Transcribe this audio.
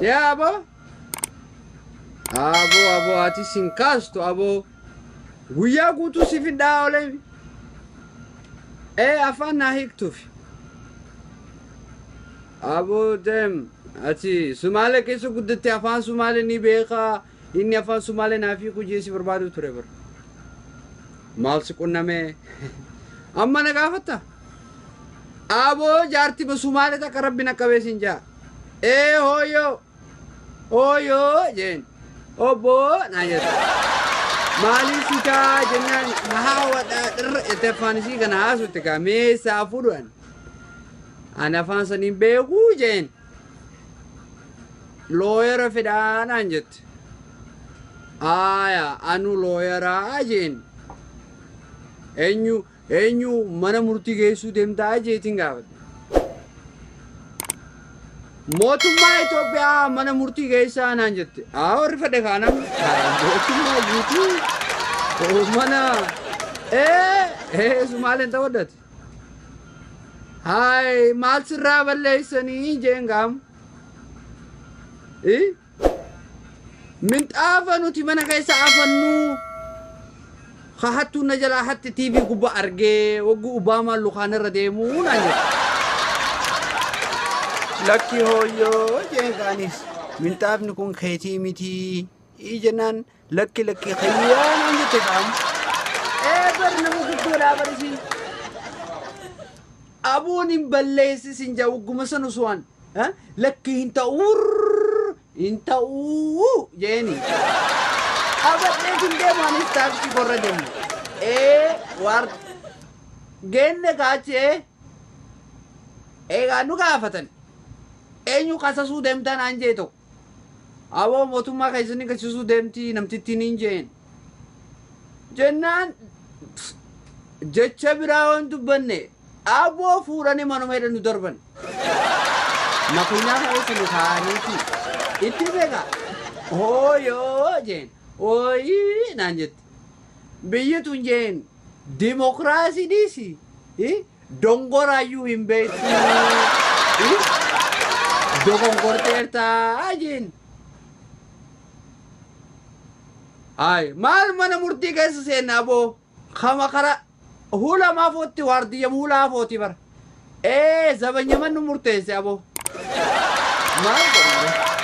Yaa aboo. Aboo aboo ati sin kaastu aboo. Guyyaa guutuu si fidhaa oolee. Ee afaan naa hiiktuuf. Aboo deem ati Sumaalee keessa guddatte afaan Sumaalee ni beekaa inni afaan Sumaalee naaf hiiku jee si barbaadu ture bara. Maal si qunnamee? Amma na gaafatta? Aboo jaartii Sumaalee takka rabbi na qabee siin jaa. Ee hooyoo hooyoo jeen obboo naa jette. Maaliif si taa jennaan haawadhaa dhirra jette afaan isii kana haasutti kaa meessaa fuudhan. Ani afaan saniin beekuu jeen. Looyera fedhaa naan jette. Aayaa anu looyeraa jeen. Eenyu eenyu mana murtii geessuu deemtaa jeetiin gaafate. Mootummaa Itoophiyaa mana murtii geessaa naan jette. Haa warri fedhe kaanam. Mootummaa guutuu mana ee ee Sumaaleen ta'uu Haay maal sirraa balleessanii jeen gaam. Minxaafa nuti mana keessa afannuu hattuun na jalaa hatti TV gubbaa argee wagguu Obaamaan lukaan irra deemuu naan jedhe. Lakki hooyyoo jeen kaanis minxaafni kun keetii mitii jennaan lakki lakki kayyaa naan jette qaam. Ee bar nama guddoodhaa barisiin. Abuun hin balleessisin jaa wagguma san osoo lakki hin ta'uu hin ta'uu jeeni. Qabadhee hin deemu anis taaksii korra deemu. Ee waar geenne kaachee eegaa nu gaafatan. Eenyu kasasuu deemtaa naan jee tokko. Aboo mootummaa keessanii kasasuu deemtii namtittiin hin jeen. Jennaan jecha biraa waan dubbanne aboo fuudhanii manuma hidhan nu darban. Makiinaa keessa nu kaa'aniiti. Itti beeka. Hooyoo jeen. Hooyii naan jette. Biyyi tun jeen dimokiraasii dhiisi. Dongoraayyuu hin beektu. Dogongorteertaa jeen. Hayi maal mana murtii keessa seenna aboo kama kara hula maafootti waardiyya hula afooti bara. Ee zabanyaman nu murteesse aboo. Maal godhu?